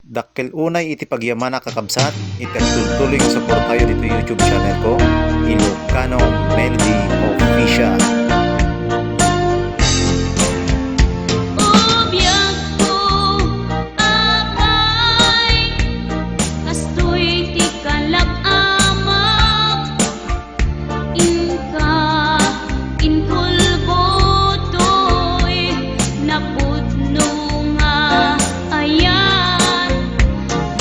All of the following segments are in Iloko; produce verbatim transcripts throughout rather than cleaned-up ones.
Dakkel unay iti pagyamanak, kakabsat, iti agtultuloy nga suportayo ditoy YouTube channel ko, Ilocano Melody Official. O biagko, apay, kastoy ti kalak-amak. Inka, inkulbo toy napudno nga ayat.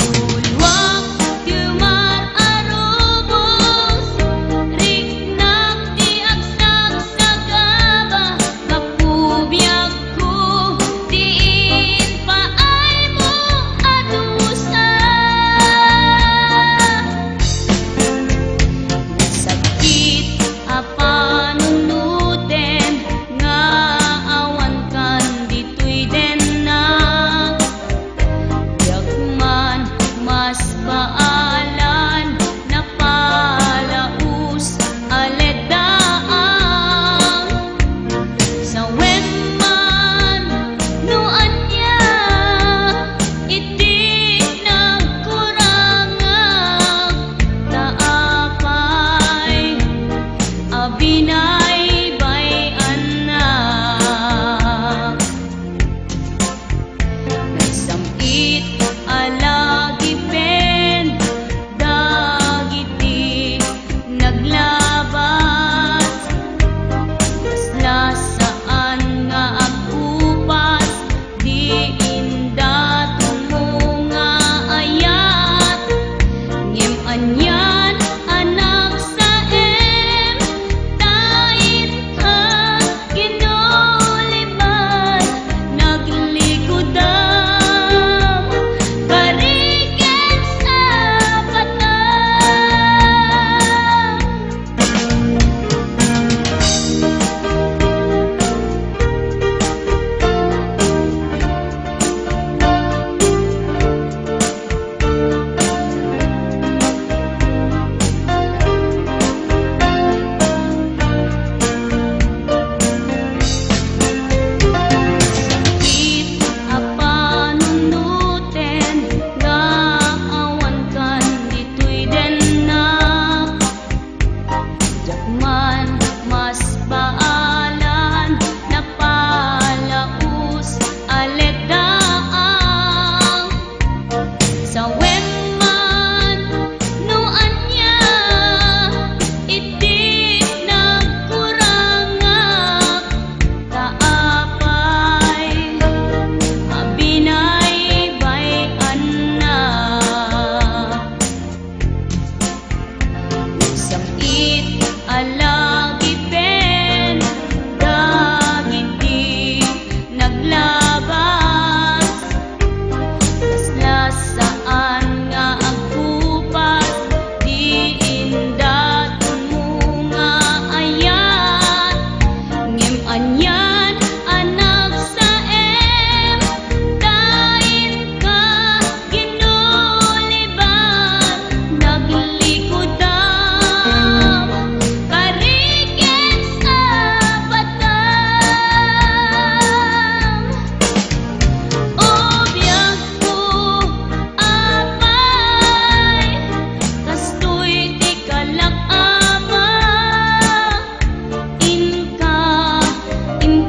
Bulwak ti umar-arubos, riknak ti agsagsagaba, gapu biag ko ti impaaymo a dusa. Nasakit a panunoten nga awan kan ditoy dennak. Diak man mas baalan napalaus a leddaang. Sawen man no ania iti nagkurangak, ta apay a binaybay-annak. Nagsam-it a lagipen dagiti naglabas. Kasla saan nga agkupas, diin datonmo nga ayat. Ngem anian a nagsaem, ta inka Ginolibat, naglikudam, kari ken sapatam. Sakit a panunoten nga awan kan ditoy dennak. Diak man mas baalan napalaus a leddaang. Sawen man no ania iti nagkurangak, ta apay a binaybay-annak. Nagsam-it a lagipen dagiti naglabas. Kasla saan nga agkupas, diin datonmo nga ayat. Ngem anian a nagsaem, ta inka Ginolibat, naglikudam, kari ken sapatam. O biagko, apay, kastoy ti kalak-amak. Inka, in-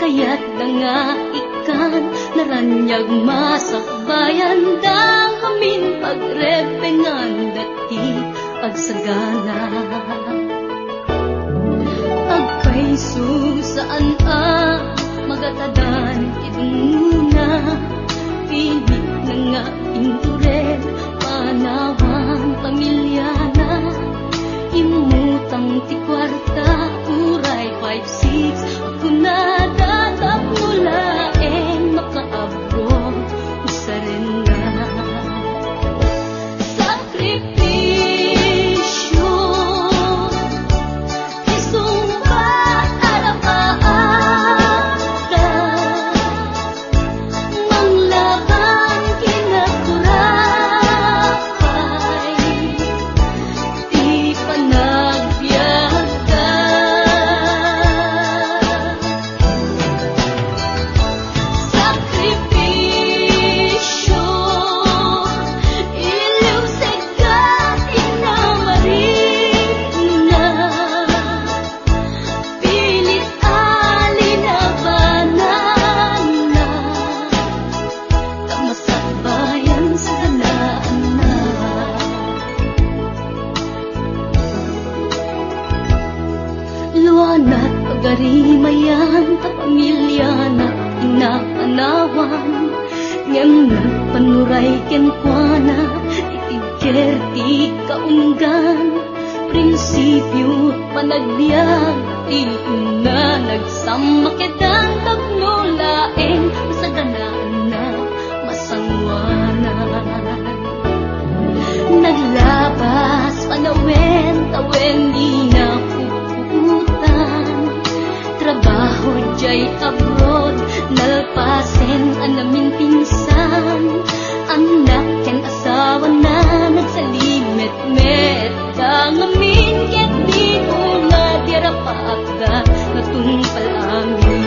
Kayatda nga ikkan, naraniag masakbayan da ngamin pagrebbenganda ti agsagana. Agpayso saan a magatadan ti dungngona, pinitna nga intured panawan pamiliana. Immutang ti kuarta, uray five six, kunada tapno laeng makaabroad, usarenna. Sakripisyo, isungbat a rapaatda, manglaban ken agturapay ti panagbiagda. Sakripisyo, iliwsegda ti namarina, pilit a linabananna, ta masakbayan saganaanna. Luanat pagarimayan ta pamiliana ti napanawan, ngem nagpanuray kenkuana ti tigger ti kaunggan. Prinsipio, panagbiag ti inna, nagsammakedan tapno laeng saganaanna masanguanan. Naglabas panawen-tawen, di napuputan. Trabaho jay abroad, nalpasen a naminpinsan. Annak ken asawana, nagsalimetmet da ngamin ket di una ti arapaatda natungpal amin.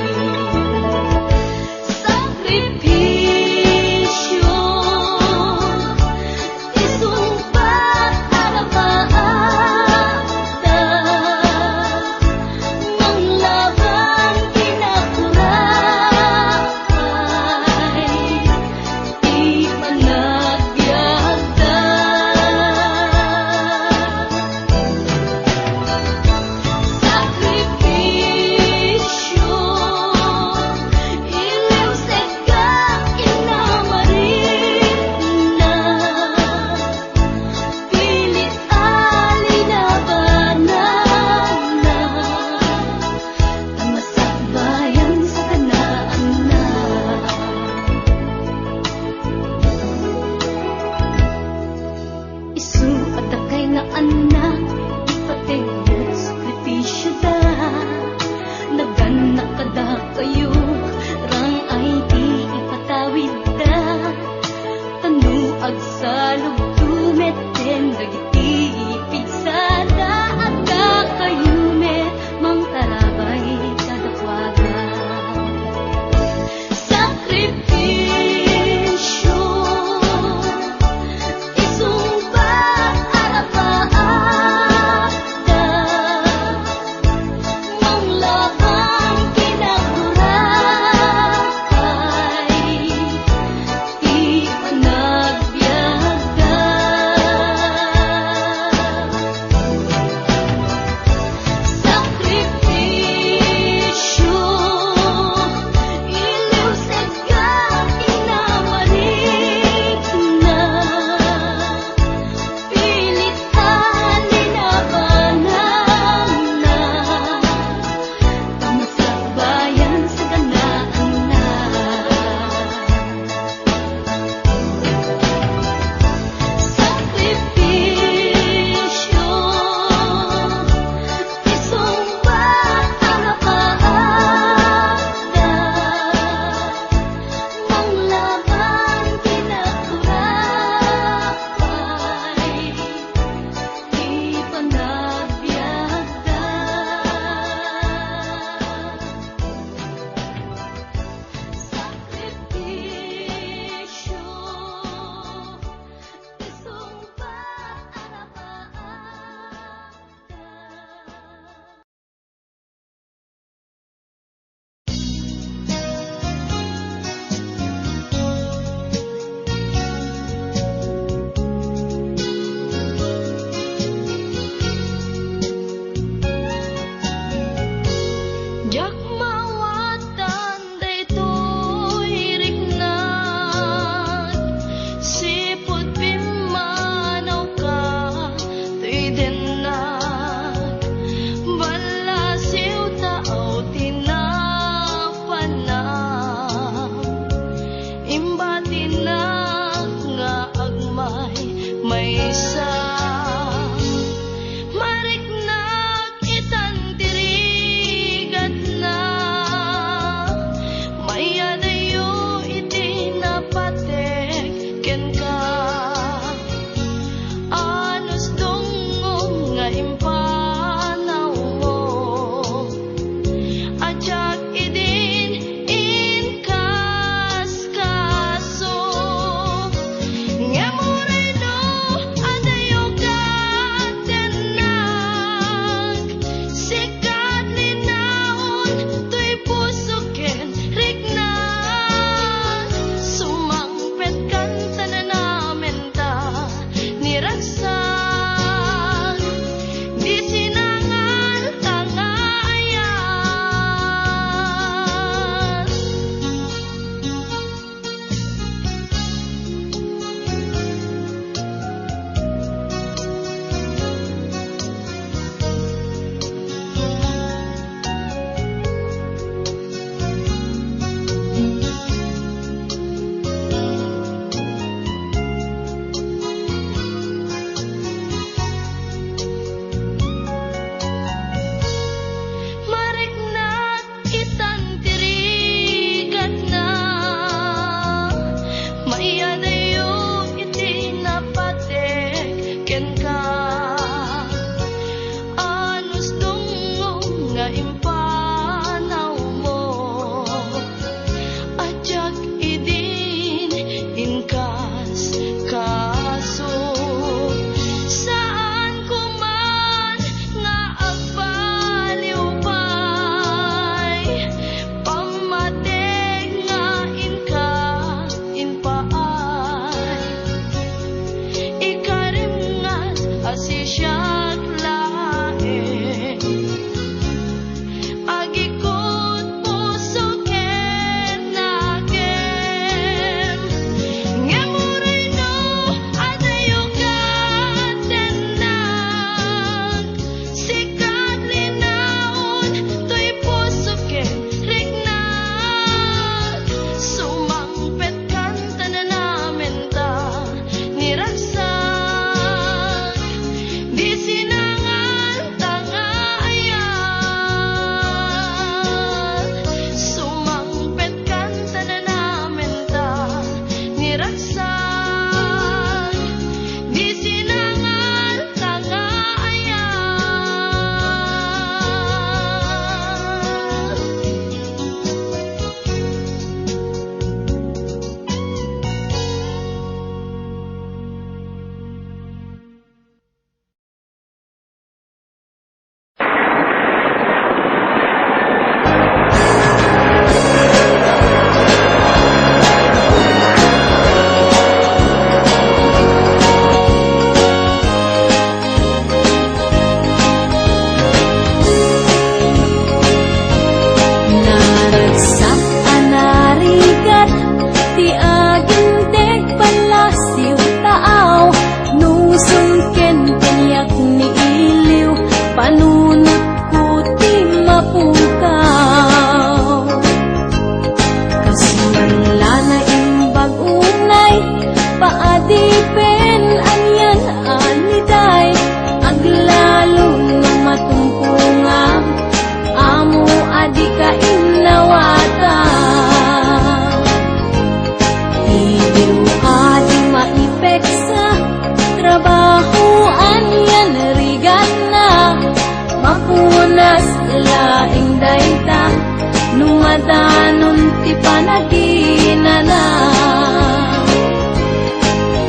Danon ti panaginana.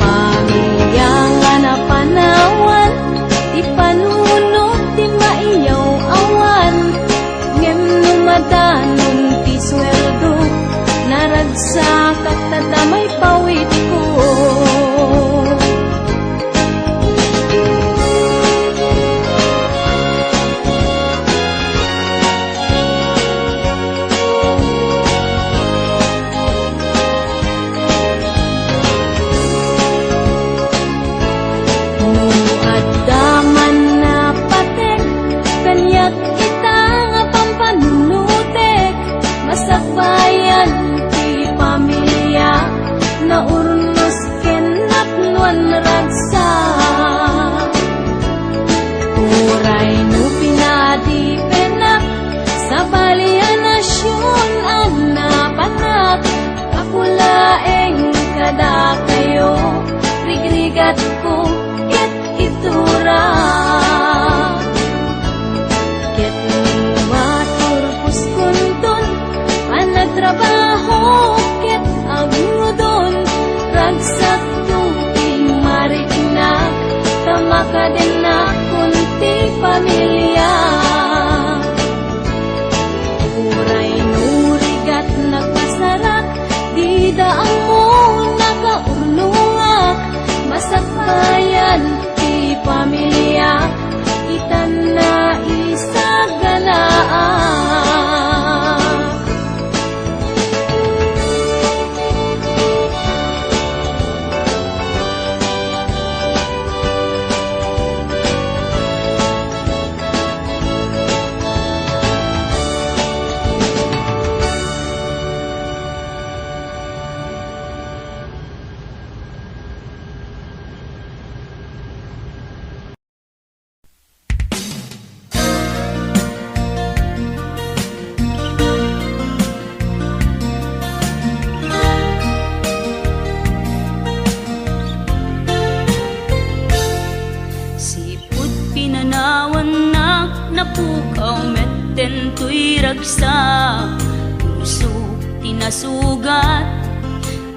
Pamilia nga napanawan ti panunot ti maiyaw-awan. Ngem no madanon ti sueldo, naragsakak ta damay pawidko. No adda man napatek kaniak ita nga pampanunotek, masakbayan ti pamilia, naurnos ken napnoan ragsak. Uray no pinadipenak, sabali a nasion a napanak, gapu laeng kadakayo, rigrigatko ket itura. Ket no aturpos kunton, panagtrabaho ket agngudon, ragsakto ti mariknak, ta makadennak kun ti pamilia. Uray no rigat nagpasarak, dida ammo nakaurnongak, masakbayan ti pamilia, itan naisaganaak. Sipud pinanawannak, napukaw met dentoy ragsak. Pusok ti nasugat,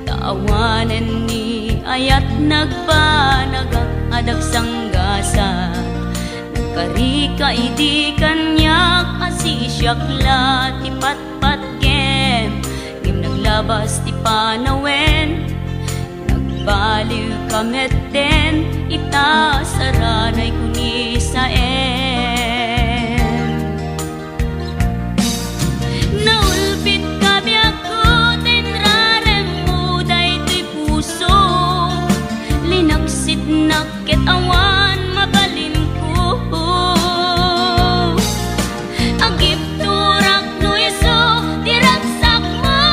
ta awanen ni ayat nagbanagak a dagsanggasat. Nagkarika idi kaniak a sisiak la ti patpatgem, ngem naglabas ti panawen. Nagbaliwka met den ita saranay kunisaem. Naulpitka biagko ta inraremmo daytoy puso. Linaksitnak ket awan mabalinko. Agibturak no isu ti ragsakmo.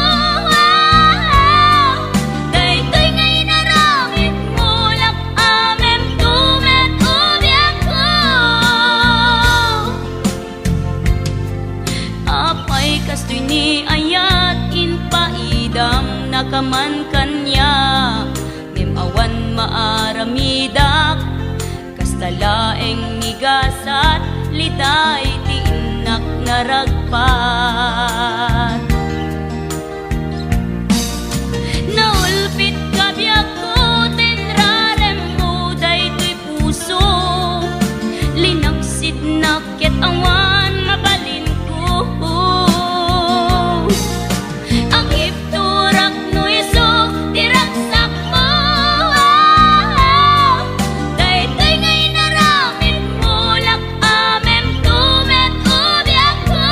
Daytoy nga inaramidmo, lak-amemto met ubiakko. Apay kastoy ni ayat, impaidam nakaman kaniak, ngem awan maaramidak. Kasta laeng ni gasat, liday ti innak naragpat. Naulpitka biagko ta inraremmo daytoy puso. Linaksidnak ket awan mabalinko. Agibturak no isu ti ragsakmo. Daytoy nga inaramidmo, lak-amemto met ubiakko.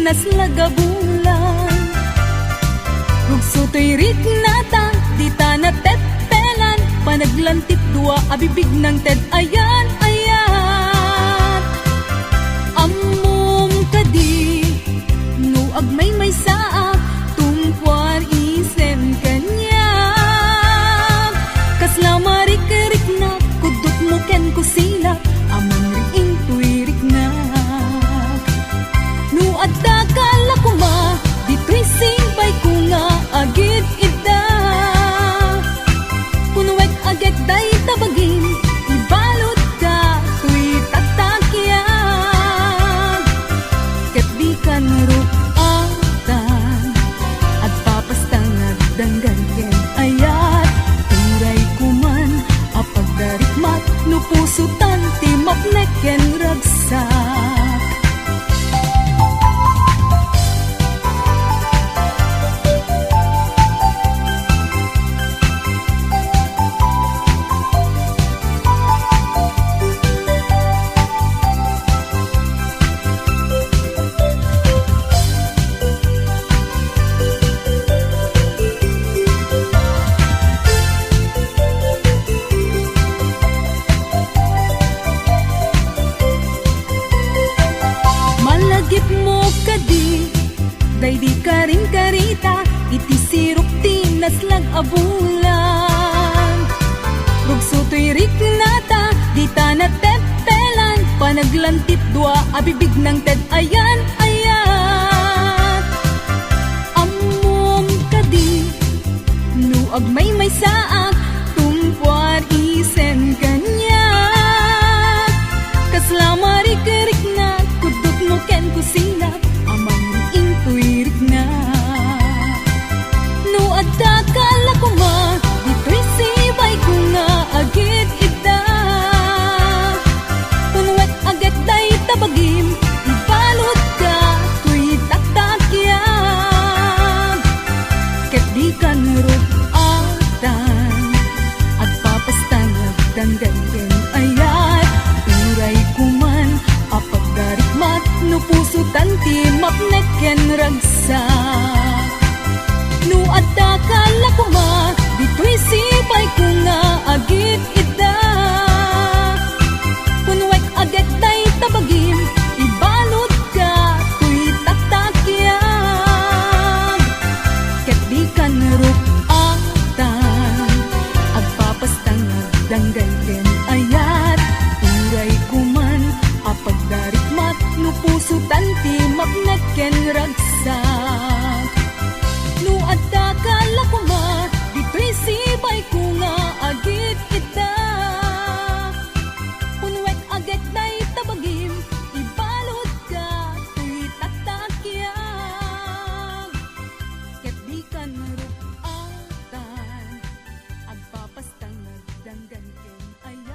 Naslag a bulan. Rugso toy riknata, dita nateppelan. Panaglantip dua a bibig nangted ayan-ayat. Ammom kadi, no agmaymaysaak, tumpuar isem kaniak. Kasla marikriknak, kudotmo ken kusinak, a mangriing toy riknak. No adda ka la koma, ditoy sibayko nga agid-idda. Punwek agek dayta bagim, ibaludka toy taktakian. Ket dikan ruk-atan, agpapastang agdanggan ken ayat. Uray koman a pagdarikmat, no pusotan ti mapnek ken ragsak. Malagipmo kadi, daydi karinkarita, iti sirok ti naslag a bulan. Rugso toy riknata, dita nateppelan, panaglantip dua a bibig nangted ayan-ayat. Ammom kadi, no agmaymaysaak, tumpuar isem kaniak. Kasla marikriknak, kudotmo ken kusinak, a mangriing toy riknak. No adda ka la koma, ditoy sibayko nga agid-idda. Punwek agek dayta bagim, ibaludka toy taktakian. Ket dikan ruk-atan, agpapastang agdanggan ken ayat. Uray koman a pagdarikmat, no pusotan ti mapnek ken ragsak. No adda ka la koma, ditoy sibayko nga agid-idda. Punwek agek dayta bagim, ibaludka toy taktakian. Ket dikan ruk-atan, agpapastang agdanggan ken ayat. Uray koman a pagdarikmat, no pusotan ti mapnek ken ragsak. No adda ka la koma, ditoy sibayko nga agid-idda. Punwek agek dayta bagim, ibaludka toy taktakian. Ket dikan ruk-atan, agpapastang agdanggan ken ayat.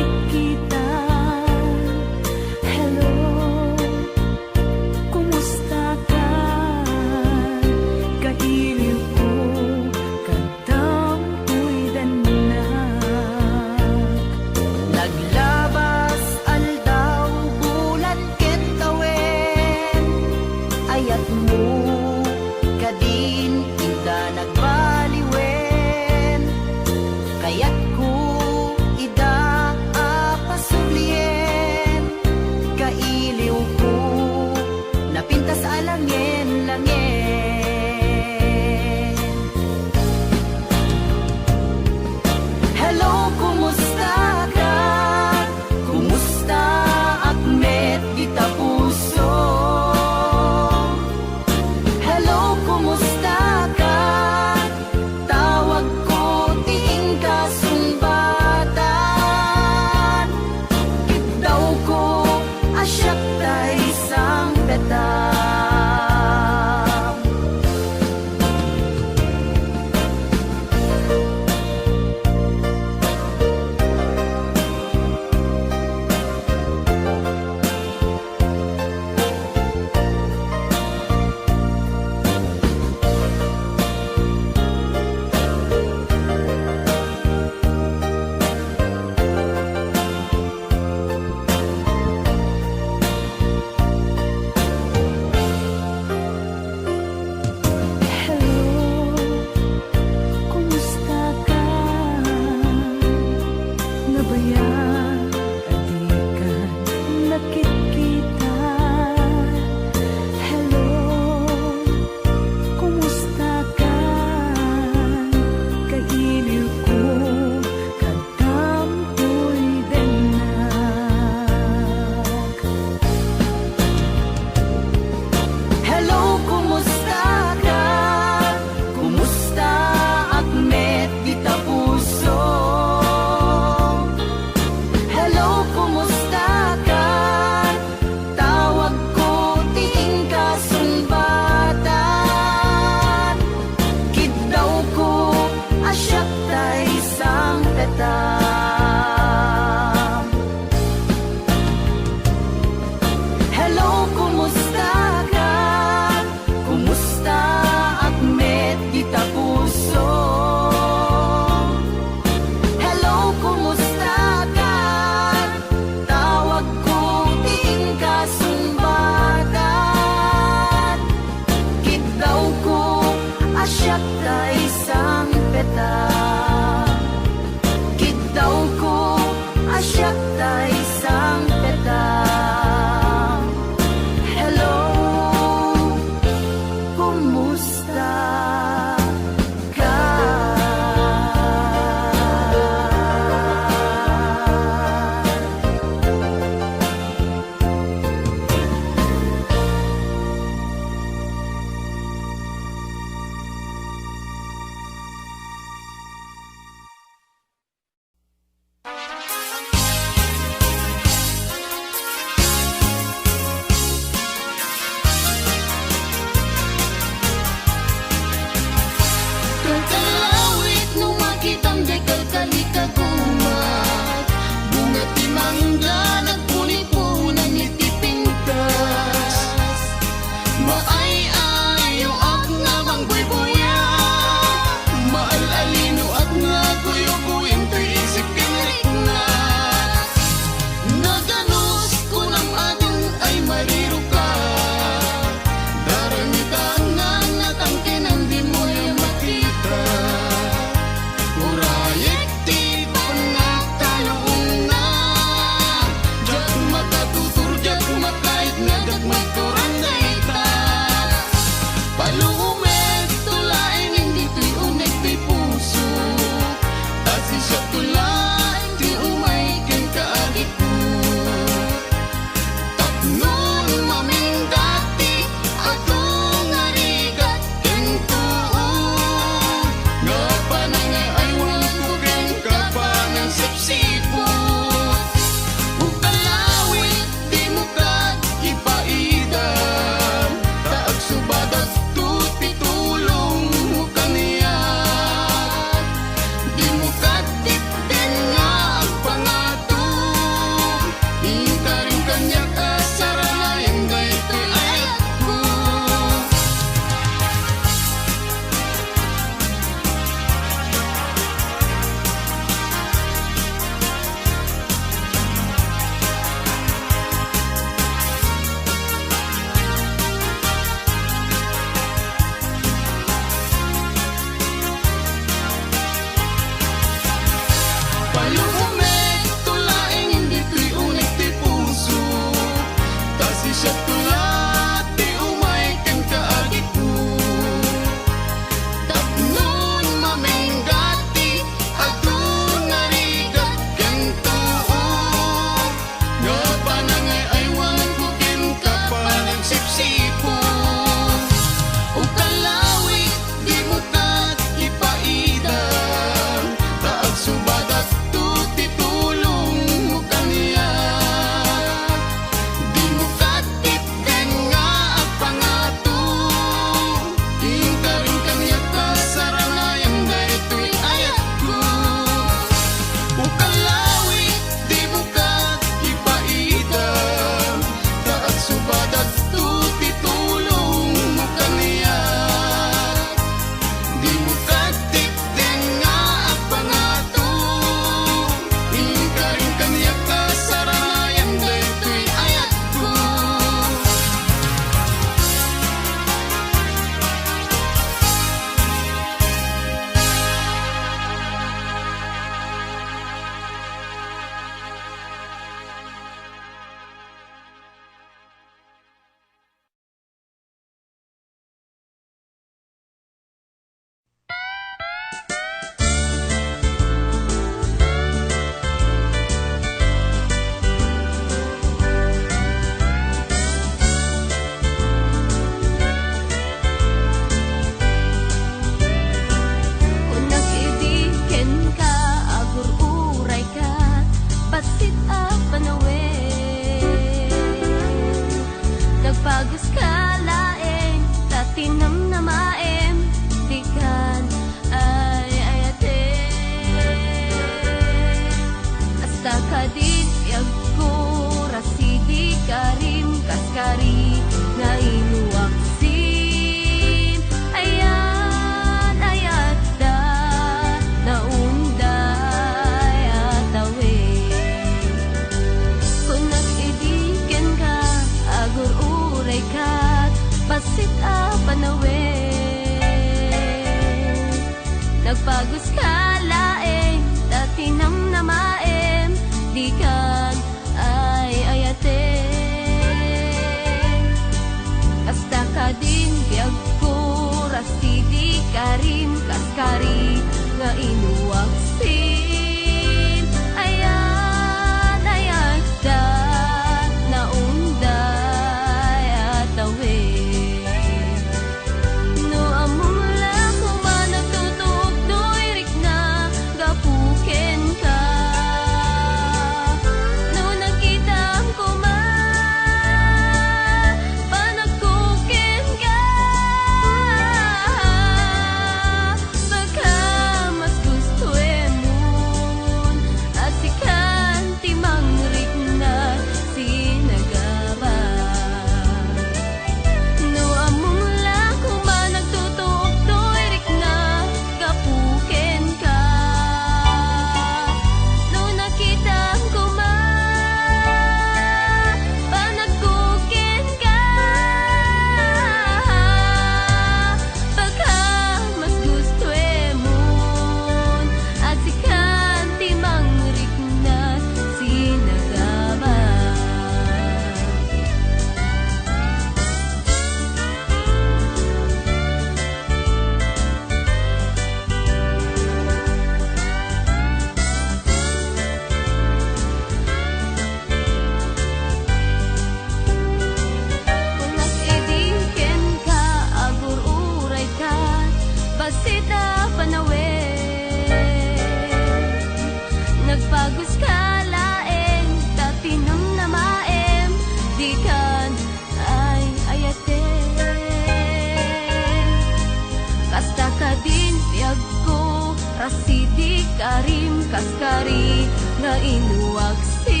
Kari nga inwaksin,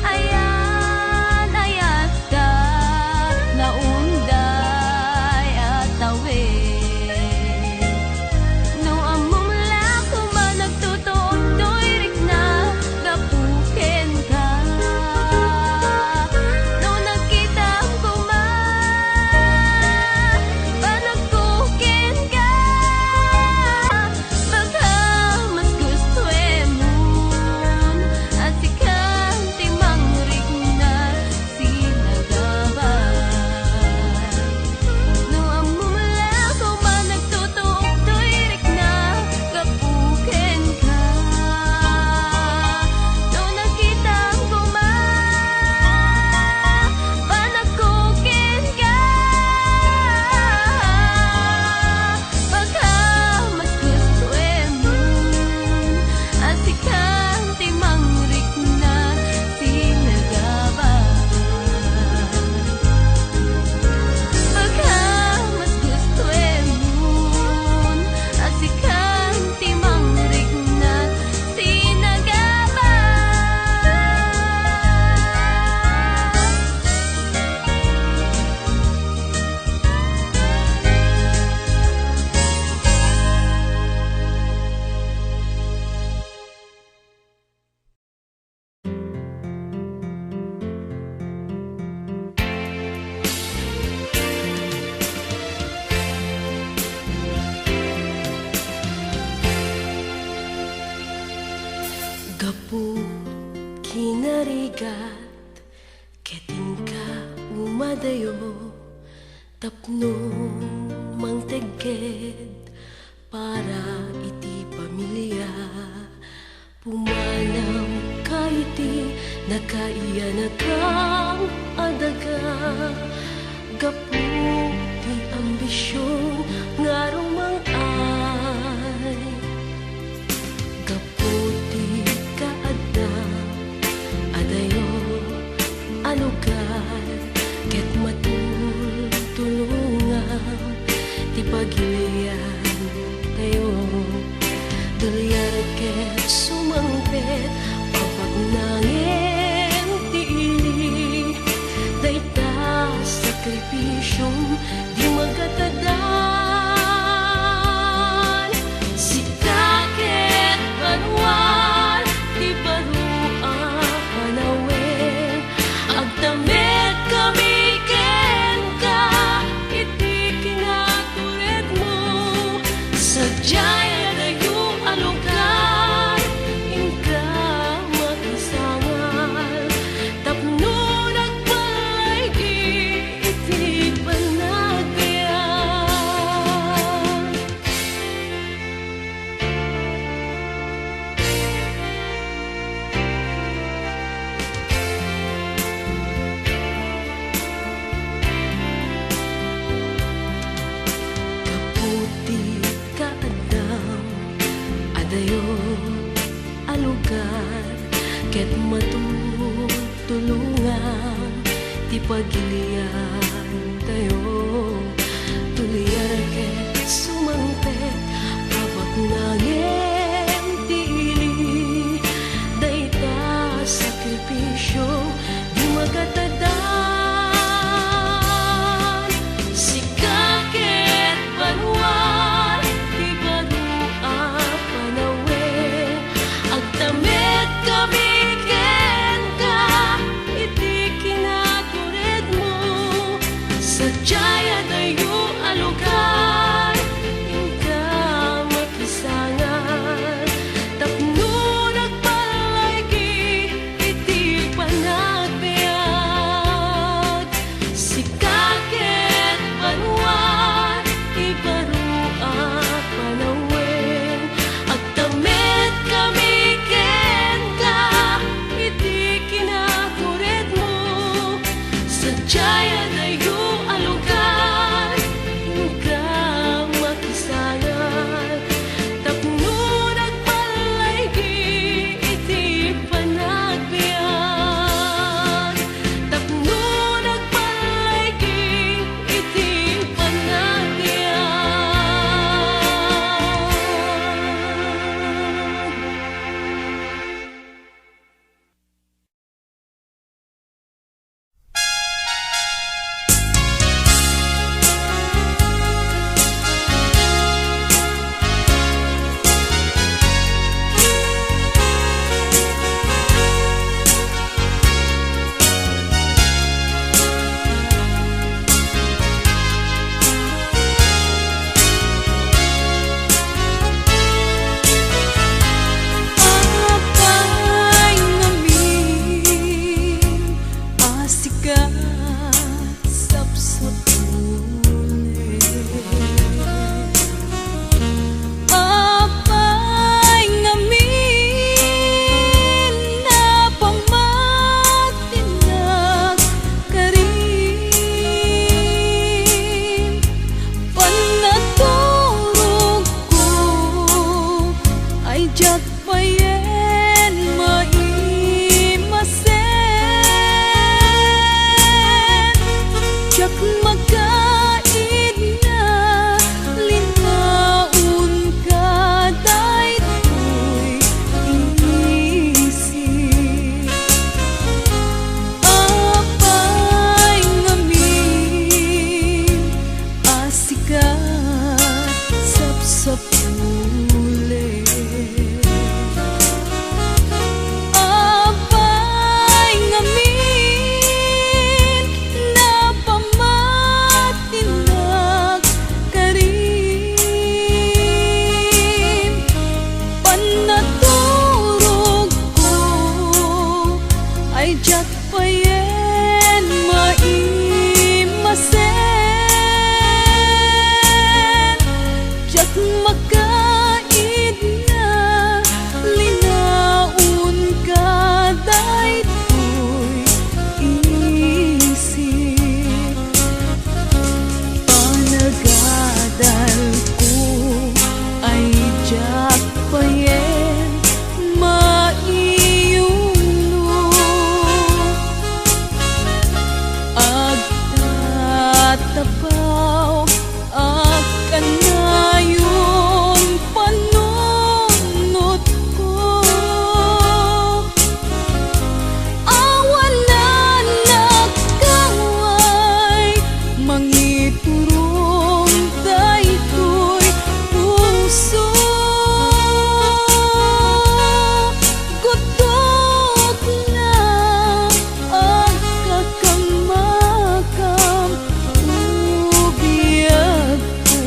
ayan, ayatta, naunday a tawen. No ammom la koma nagtutuok toy rikna gapu kenka. No nagkitam koma, panagko kenka. Baka mas gustoemon a sika ti mangrikna sinagabat. No ammom la koma nagtutuok toy rikna gapu kenka. No nagkitam koma, panagko kenka. Baka mas gustoemon a sika ti mangrikna sinagabat. Baka mas gustoemon a sika ti mangrikna sinagabat. Gapu kinarigat ket inka umadayo tapno mangtegged para iti pamilia. Pumanamka iti nakayanakam a daga gapu ti ambision nga rumang-ay. Gapu ti kaadda adayo a lugar ket matultulongan ti pagiliantayo. Duliar ket sumangpet, papatnangen ti ili. Dayta sakripisio di magatadan. Sika ket banua ti baro a panawen. Agtamedkami kenka iti kinaturedmo. Sadiay adayo a lugar, inka makisangal tapno nagbalay iti panagbiag. Gapu ti kaadda adayo a lugar ket matultulongan ti pagiliantayo. Tuliar ket sumangpet, papatnangen ti ili. Dayta sakripisio di magatadan. Sika ket banua ti baro a panawen. Agtamedkami kenka iti kinaturedmo. Sadiay adayo a lugar, inka makisangal tapno nagbalay iti panagbiag. payen maimasen, diak makaidna, linaonka daytoy isip. Panagadalko ay diak payen maiyulo. Agtatapaw a kanayon panunotko. Awan a nakaway mangiturong daytoy puso. Gutotna, agkakamakam, o biagko.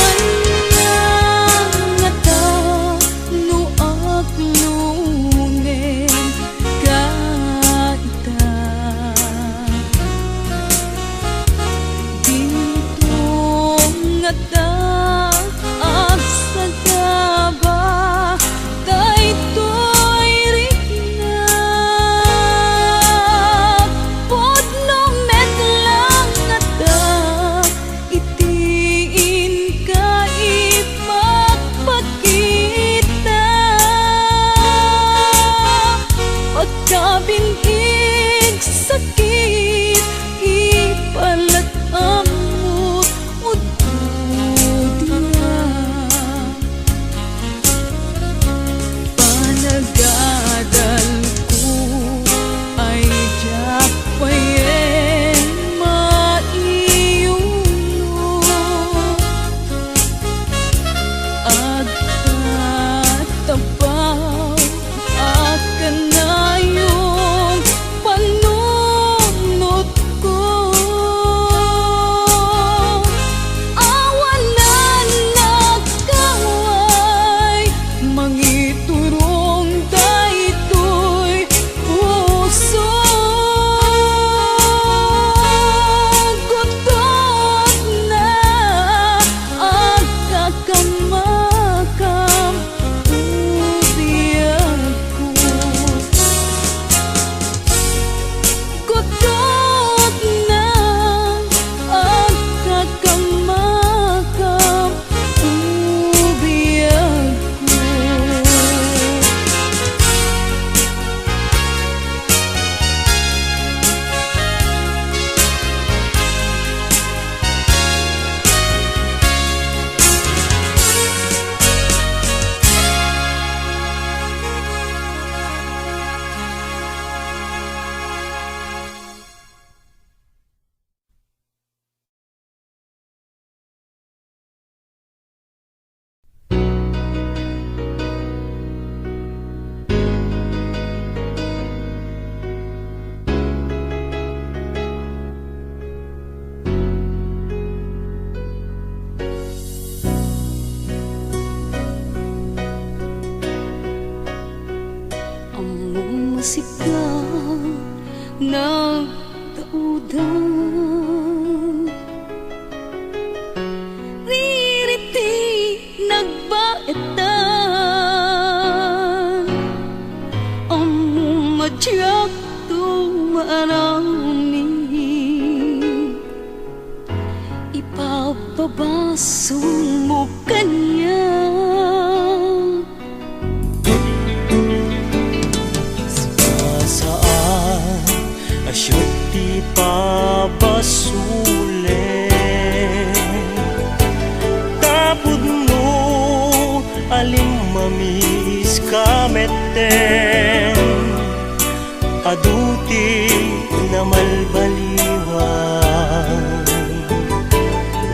Ania ngata no aglungen ka ita? Dinto ngata agsagaba daytoy riknak. Pudno met lang ngata iti inka ipakpakita. Pagkabin-ig sakit, ipalat ammot, ududina. Panagadalko ay diak payen maiyulo. Agtatapaw a kanayon panunotko. Awan a nakaway mangiturong daytoy puso. Gutotna, agkakamakam, o biagko. Gutotna, agkakamakam, o biagko. Ammom a sika nag- Daudan. Ririti nagbaetan. Ammom a diakto maaramid. Ipababasol mo kaniak. Limmamiska metten, adu ti namalbaliwan.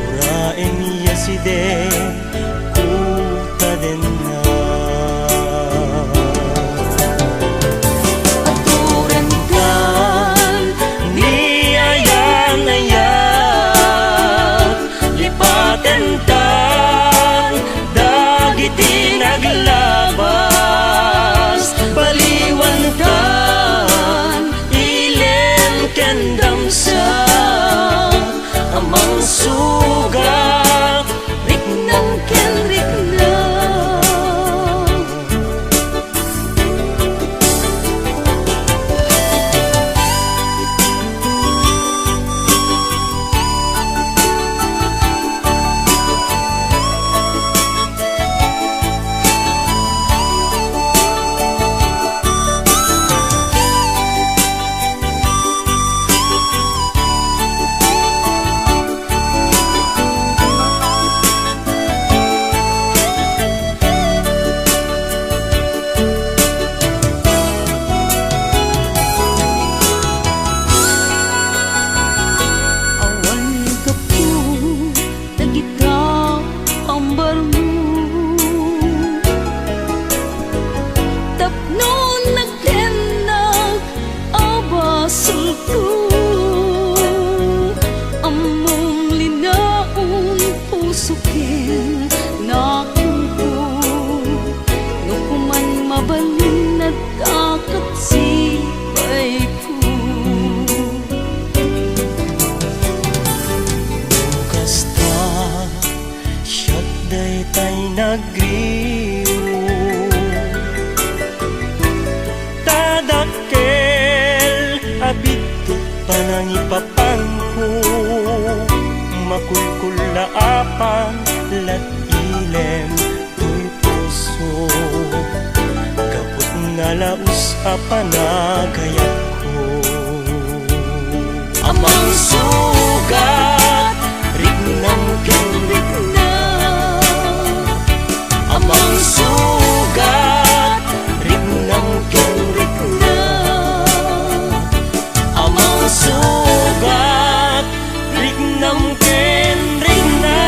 Uraen ya side, kutadenna. Aturentan ni ayan-ayat, lipatentan dagiti naglabas, baliwantan ilem ken damsa. Amang sugat, riknam ken riknam. Awan gapu dagita pambarmo tapno nagdennag a basolko. Ammom linaon puso ken nakuko. No kuman mabalin, adda ket sipayko. No kasta, siak daytay nagriu. Ta dakkel a biddut panangipapanko, makulkullaapan lat ilem toy puso, gapu ta nalaus a panagayatko. Amang sugat, riknam ken riknam. Amang sugat, riknam ken riknam. Amang sugat, riknam ken riknam.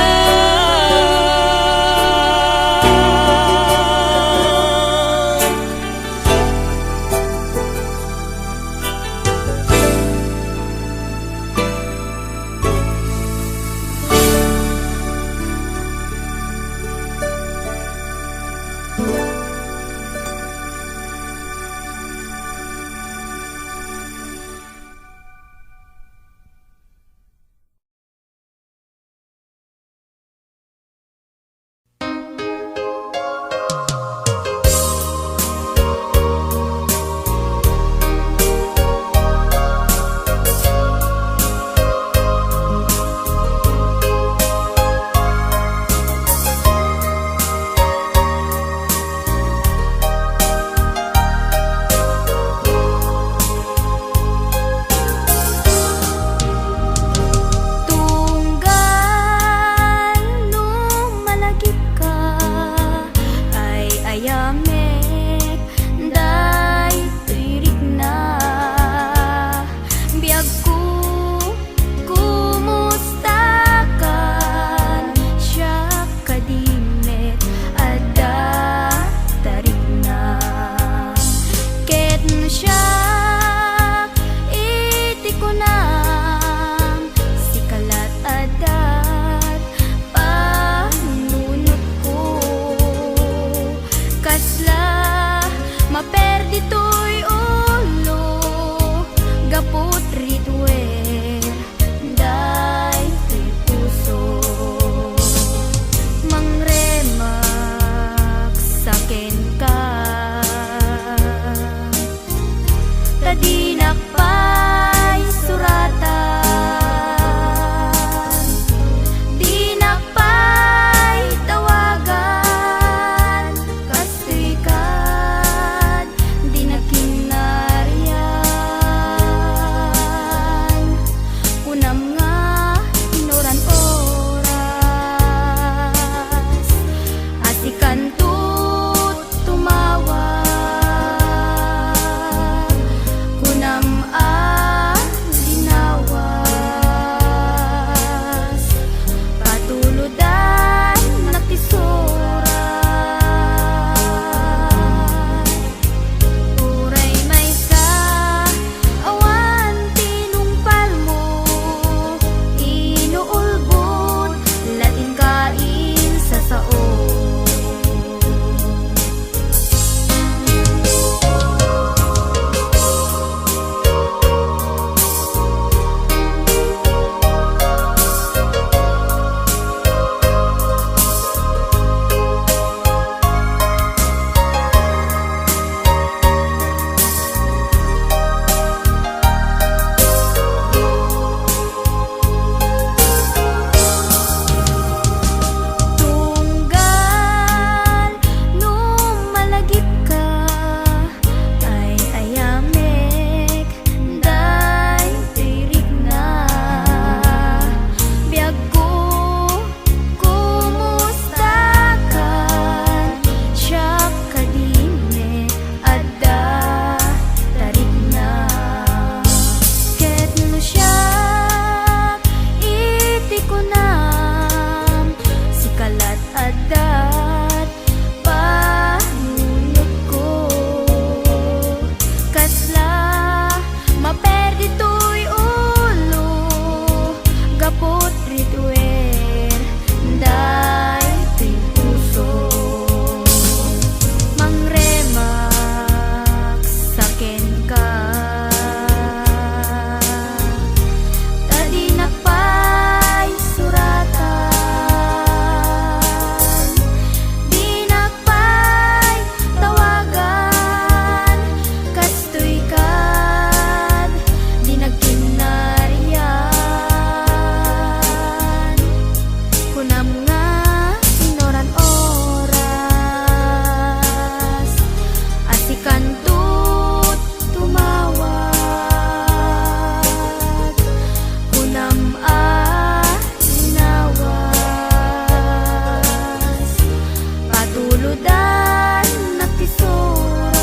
Dannak ti surat.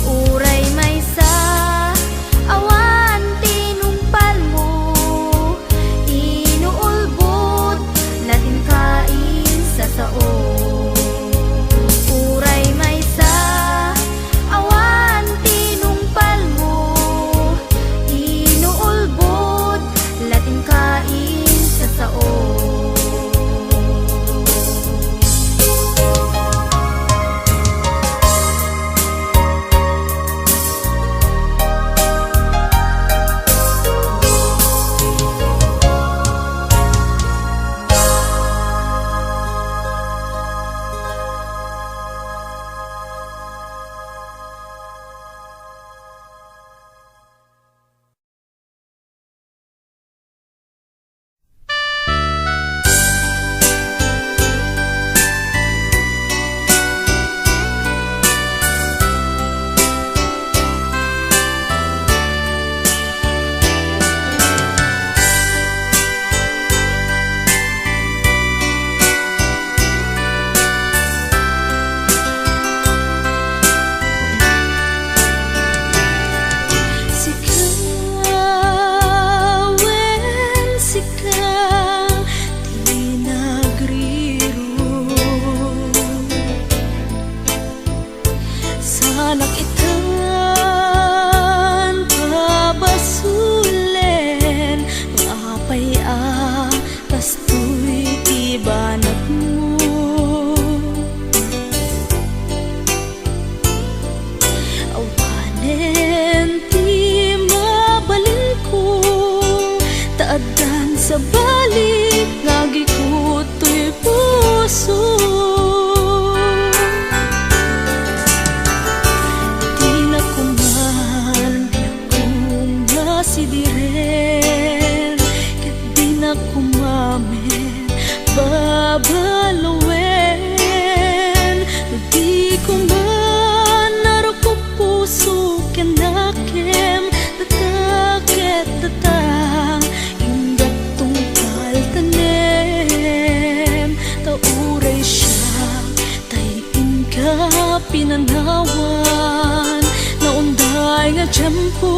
Uray maysa, awan ti nungpalmo, inuulbod, latin ka insasao. Uray maysa, awan ti nungpalmo, inuulbod, latin ka insasao. Sika, wen sika ti nagriruk. Sanak itan pabasolen, apay a kastoy ti banagmo. Awanen ti mabalinko, ta addan sabali nga agikut toy puso. Dina koman biagko nga sidiren, ket dina koma met babaluen. No di koman narukop puso ken nakem, data ket data, ingga't tungpal tanem, ta uray siak tay ingga pinanawan. Naunday nga tiempo,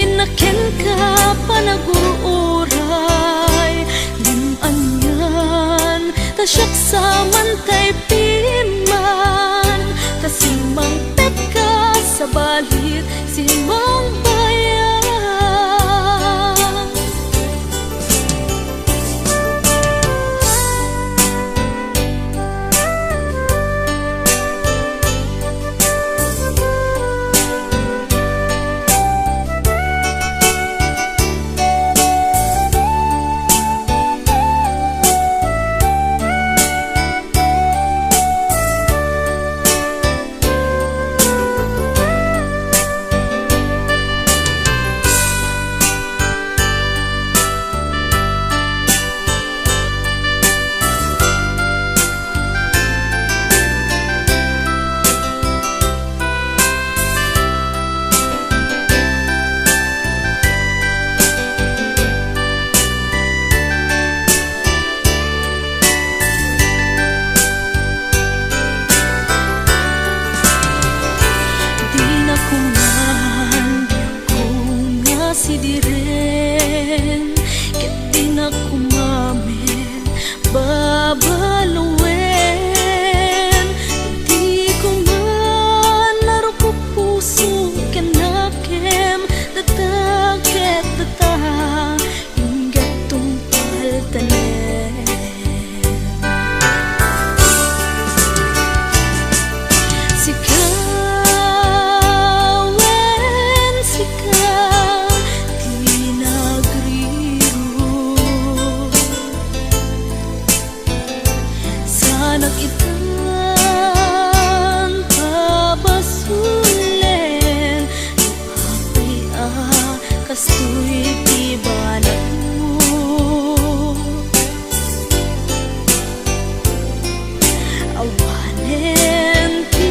inna kenka panagur-uray. Ngem anian, ta siak sa man tay piman, ta simmangpetka, sabali simmangbayan. Dina koman biagko nga sidiren, ket dina koma met babaluen. Di koman narukop puso ken nakem, data ket data, ingga't tungpal tanem. Sika, wen sika ti nagriruk. Sanak itan pabasolen, no apay a kastoy ti banagmo. Awanen ti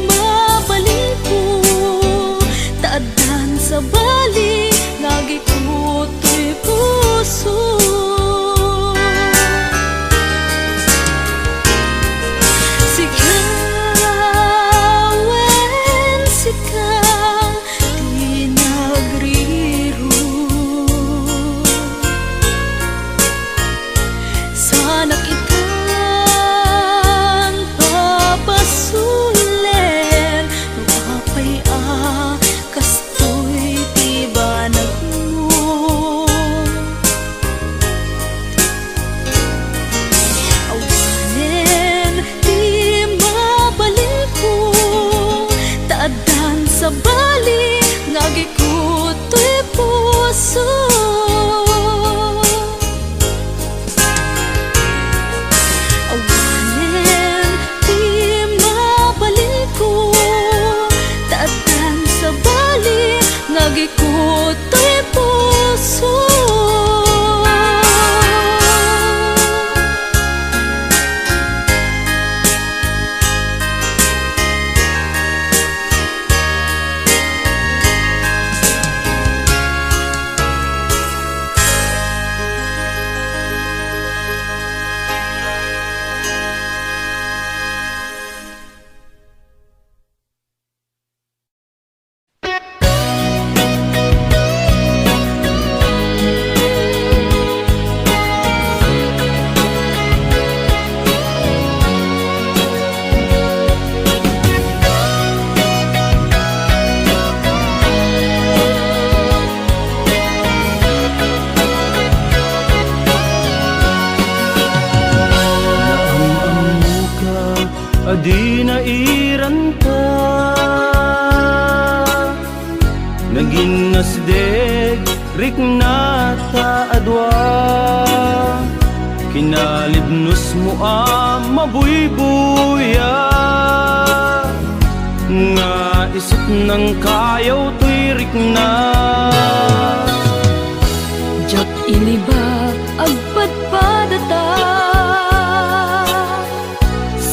mabalinko, ta addan sabali nga agikut toy puso. Di nairanta, naginnasdeg, riknata a dua. Kinalibnosmo a mabuybuya, nga isut' nang kayaw toy rikna. Diak iniba, agpadpadata.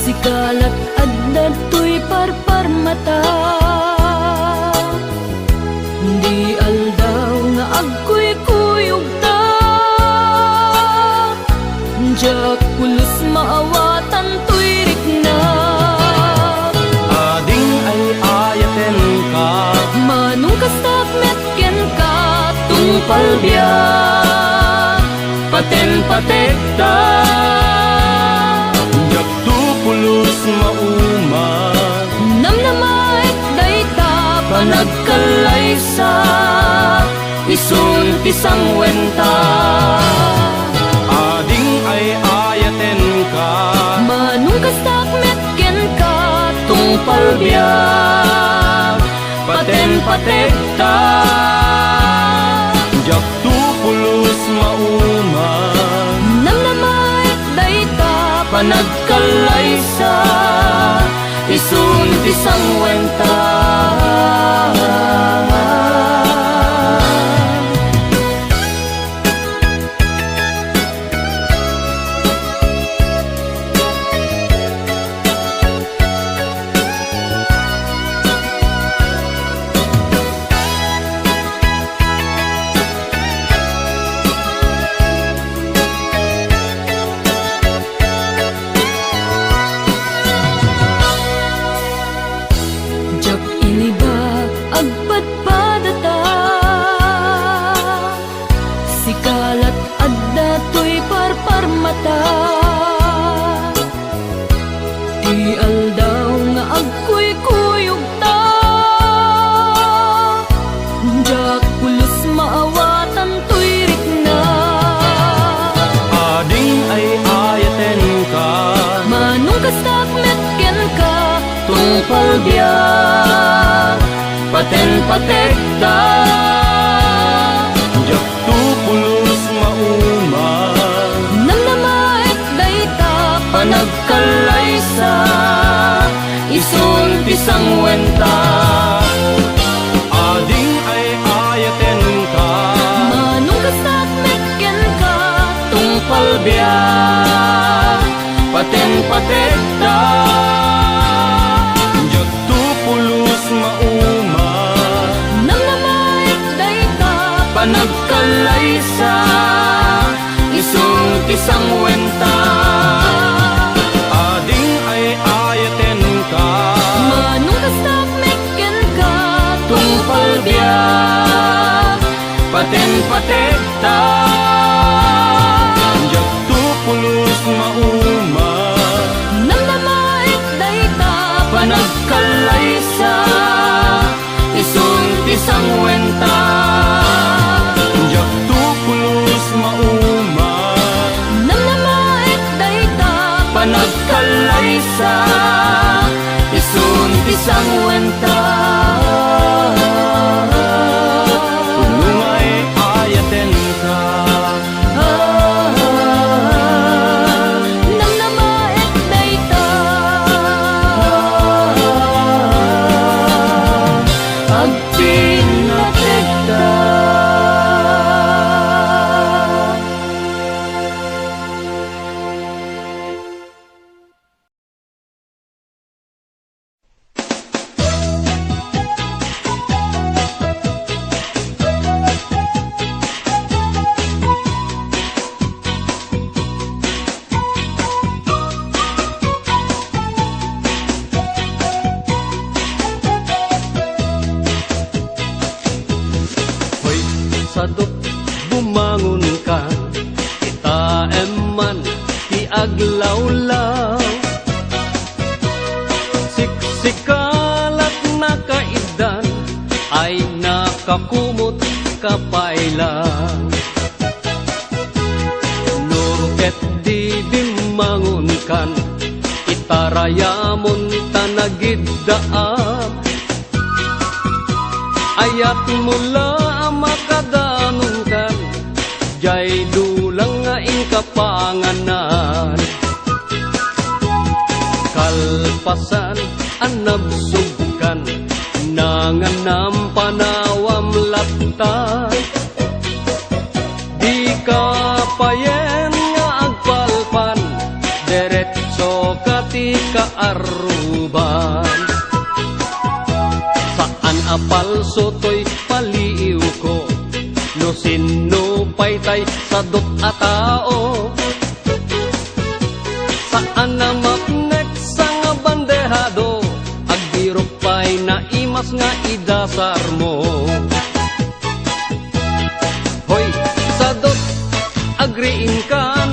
Sika lat adda toy parparmata. Di aldaw nga agkuykuyogta. Diak pulos maawatan toy rikna. Ading ay-ayatenka. Manong kastak met kenka, tungpal biag, paten-pategta. Diakto pulos mauma. Namnamaek dayta panagkallaysa, isun ti sangwenta. Ading ay-ayatenka. Manong kastak met kenka, tungpal biag, paten-pategta. Diakto pulos mauma. Namnamaek dayta panagkallaysa, isun ti sangwenta. Diak iniba, agpadpadata. Sika lat adda toy parparmata. Ti aldaw nga agkuykuyogta, diak pulos maawatan toy rikna. Ading ay-ayatenka. Manong kastak met kenka, tungpal biag, paten-pategta. Diak to pulos mauma. Namnamaek dayta panagkallaysa, isun ti sangwenta. Ading ay-ayatenka. Manong kastak met kenka, tungpal biag, paten-pategta. Diak to pulos mauma. Namnamaek dayta panagkallaysa, isun ti sangwenta. Ading ay-ayatenka. Manong kastak met kenka, tungpal biag, paten-pategta. Diak to pulos mauma. Namnamaek dayta panagkallaysa, isun ti sangwenta. Diak to pulos mauma. Namnamaek dayta panagkallaysa, isun ti sangwenta. Punong ay-ayatenka. Namnamaek dayta. Agpinnategta. Hoy, sadot, bumangonka, kitaem man ti aglawlaw. Siksikalat nakaiddan ay nakakumot ka pay la. No ket di bimmangonkan, itar Rayamon ta nagiddaam. Ayatmo la a makadanonkan, jay dulang nga inka panganan. Kalpasan a nabsogkan, nanganam panawam latta. Dika payen nga agpalpan, diretso ka ti kaarruban. Saan a palso toy paliiwko, no sinno pay tay sadok a tao. Saan a mapnek sa nga bandehado, agbirok pay naimas nga idasarmo. Hoy, sadot, agriingkan,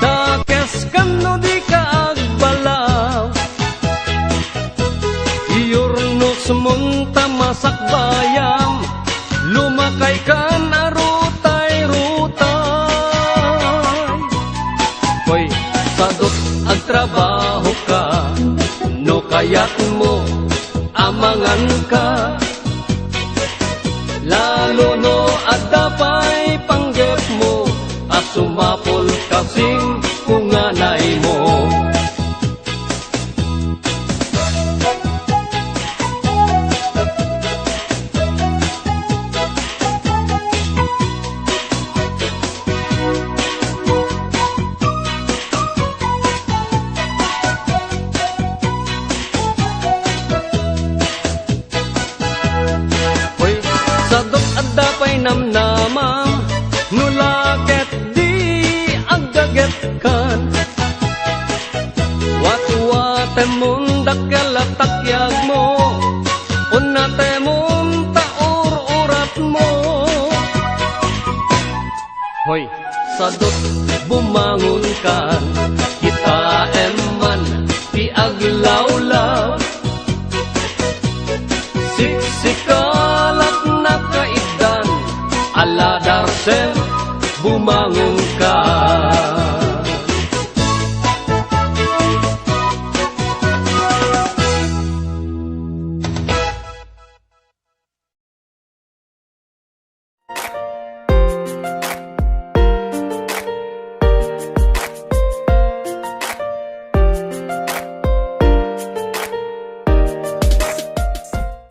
dakeskan no dika agbalaw. Iyurnosmon ta masakbayam, lumakaykan a rutay-rutay. Hoy, sadot, agtrabahoka, no kayatmo, amanganka. Lalo no adda pay panggepmo a sumapul kasing kunganaymo. Hoy, sadot adda pay namnamam, no la ket di aggagetkan. Watwatemon dakkel a takyagmo, unnatemon ta ur-uratmo. Hoy, sadot bumangon